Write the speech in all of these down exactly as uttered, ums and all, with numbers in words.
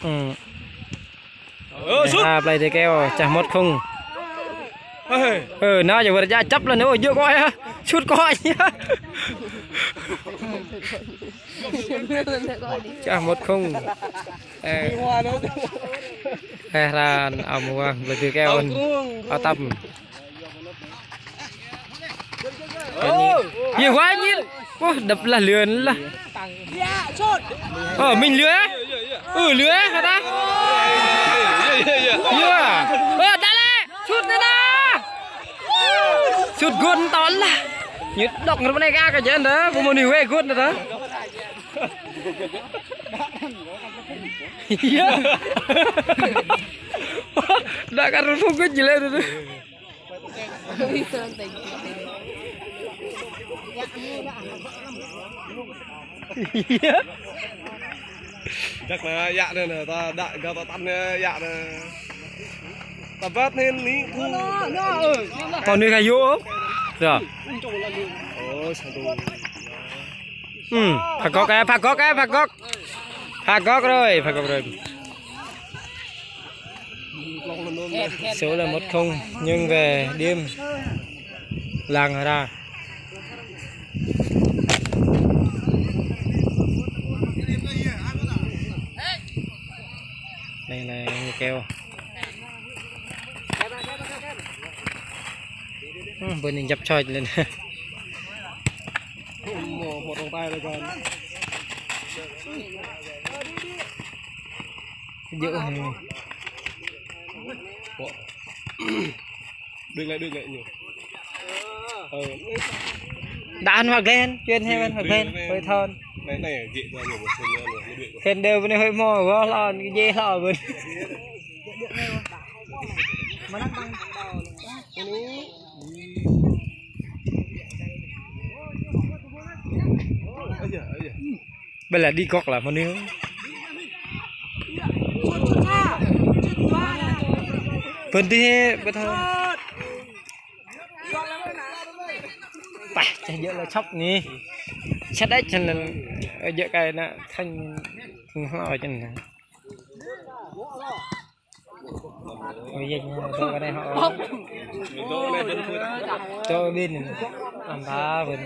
Ừ. Ơ, sút. Ha, plei tơ keo, čah mŭt khung. Ơ, nao jơ wơr čah čăp lăn, ơ, jŏk kơ ya. Sút kơ ya. Čah mŭt khung. Ơ. Ơ, ran, ao mơ̆ng, plei tơ keo. Ao tăm. Yê, wa ñit. Wah, đăp lah lươn lah. Ơ, mĭn lươn. Ơ, lươn hă ta? Yê. Ơ, đa lĕ. Sút nă. Sút gôn tŏ lah. Ñu đŏk rơ̆p anai kơ kơ jăn ta. Pơmơ̆n ñu wĕ gôn ta. Yê. Đa kơ rơ̆p gôn jilai ta. Đăk nă, yă nă, nă, ta đăk gao ta tăn nă, yă nă. Ta băt nă, ni, ku. Kâo nui kơ yua. Yê. Ơ, sa tu. Ưm, pha gŏk ơ, pha gŏk ơ, pha gŏk. Pha gŏk rồi, pha gŏk rồi. Số là một không, nghiêng về điểm làng Hra. Đây là người keo. Ừ, bên này dập chọi lên. Một, một vòng tay rồi còn. Dữ hả? Ủa? Đừng lại, đừng lại nhiều. Ờ. Đã ăn hoa glen, chuyên hay ăn hoa glen, hơi thon. Này, này, dễ dàng nhiều một số nữa, nó đuổi. Khen đều bên hơi mò, gó lon, cái dê lon bên. Ơ, ơ, ơ. Ƀơi lĕ đi gŏk lah mơnuih. Bơ̆n đi ƀơi thâo. Pah, čeh jơ̆ lah čŏp ni. Čăt đĕ čăn lăn, jơ̆ kơ nă thanh hlo čăn nă. Ôi, yêh, dŏ kơ anai hŏ. Dŏ anai ƀơ̆n phŭt. Dŏ ƀin. Ăn ta ƀơ̆n.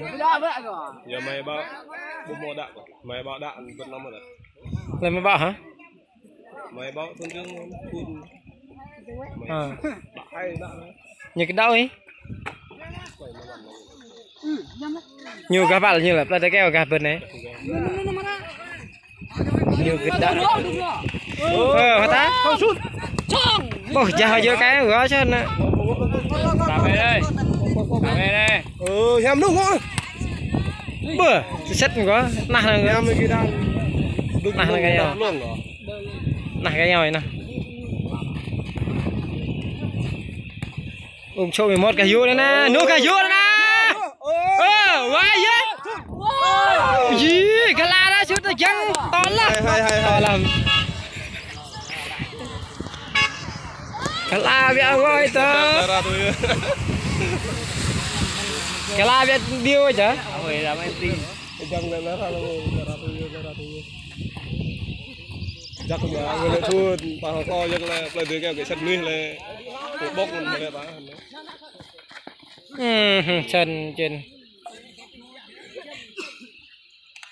Yua mơi ƀă, ƀu hmâo đăk. Mơi ƀă đăk, ƀơ̆n năm đăk. Lĕ mơi ƀă hă? Mơi ƀă thun trưng phŭn. Hă. Đăk hai đăk. Ñu kơ đăk ih. Ñu gah ƀă ñu lĕ, plei tơ keo gah ƀơ̆n anai. Ñu gơ̆t đă. Ơ, hă ta? Ƀôh, jah jơ̆ kơ, gơ̆ čăn nă. Cà phê đây. Cà phê đây. Ơ, hiam nung ngŏ. Ƀôh, sĭt ngŏ. Nah, nah. Hiam lagi dah. Nah, nah, kơ yơh. Nah, kơ yơh, nah. Ung sô mi mot kơ yua anai nă, nô kơ yua anai nă. Ơ, wa yơh. Yê, kơ la dah sut tơ jăng, tơl lah. Hai, hai, hai, hai. Tơl lah. Kơ la biă wa tơ. Kơ la biă điêu čă. Ôi, la mai ti. Jăng lĕ la ra lu, la ra tu yơh, la ra tu yơh. Jăk mă, ngă lĕ thun, pah kơ jăk lĕ, plei dê keo kơ sat mih lĕ. Kơ ƀŏk mơ̆n lĕ ta. Ưm, sat čen.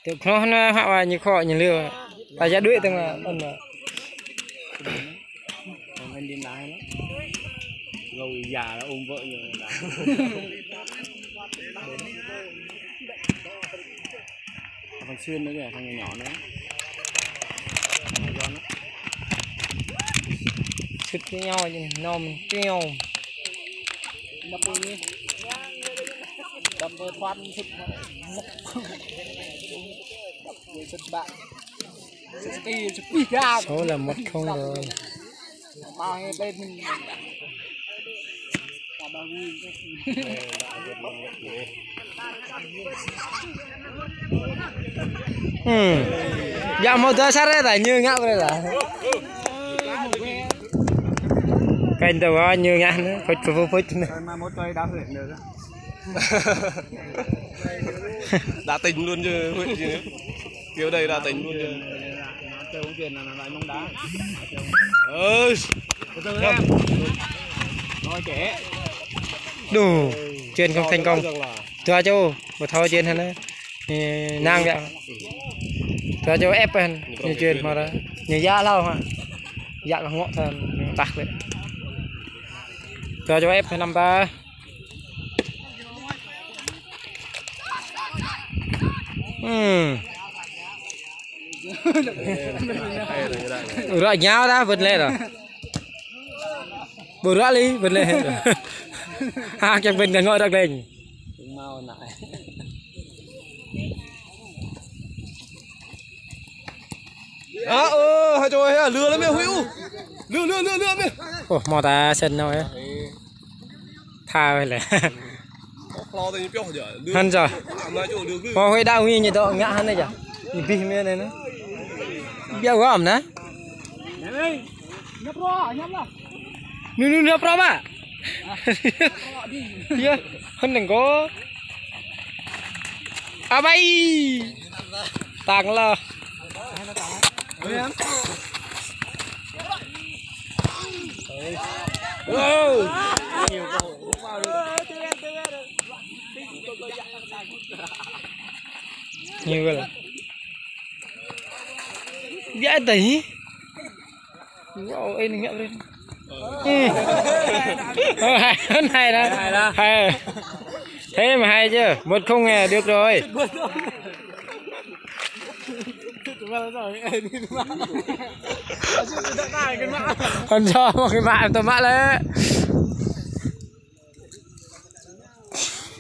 Tơ khŏ nă, hă wa ñu khŏ ñu lĕ. Ta ja đuaĭ tơngan, ôn mă. Ôn đi nai lă. Gâu ya lă ôm vợ ñu lă. Thằng Xuyên nữa kìa, thằng nhỏ nhỏ nữa. Thằng John á. Sut ñu, ñu nôm ñu. Đập đi. Đập thoát sut. Đập sut bạn. Số là một không rồi. Ưm. Djă hmâo dua sat rai ta, ñu ngă brơi ta. Kơ tơ wa ñu ngă nă, phŭč phŭč phŭč nă. Đã tỉnh luôn chứ, huyện gì nữa. Kiểu đây là tỉnh luôn. Ừ. Đủ, chuyện không thành công. Tua čô, ƀu thâo chuyện hăn. Ơ, năng biă. Tua čô ép hăn, ñu chuyện hmâo ra. Ñu yă hlâo hă. Yă kơ ngŏ thăn, ñu tăk lĕ. Tua čô ép hăn năm ba. Hmm. Ră ñao dah, bơ̆t lĕ dah. Ƀu ră lĕ, bơ̆t lĕ. Ha, kiăng bơ̆n kơ ngŏ ră lĕ. Mau nă. À, ơ, hai chó, hai, lừa lắm mẹ, Huy u. Lừa, lừa, lừa, lừa mẹ. Ơ, hmâo ta sên nao ơ. Tha wai lĕ. Hăn čơ. Hmâo Huy đa Huy ñu dŏ ngă hăn anai čơ. Ñu bih mẹ anai nă. Biă gơ̆m nă. Nư, nư, nư, prŏ mă. Yơ, hăn neng kơ. Abai. Tăng lơ. Wow. Nhiều quá. Biă dah. Wow, ơ, anai ngă brơi. Ơ, hay, anai dah. Hay dah. Hay. Thế mà hay chứ, một không nè, được rồi. Hăn čơ, một cái mă, tơmă lĕ.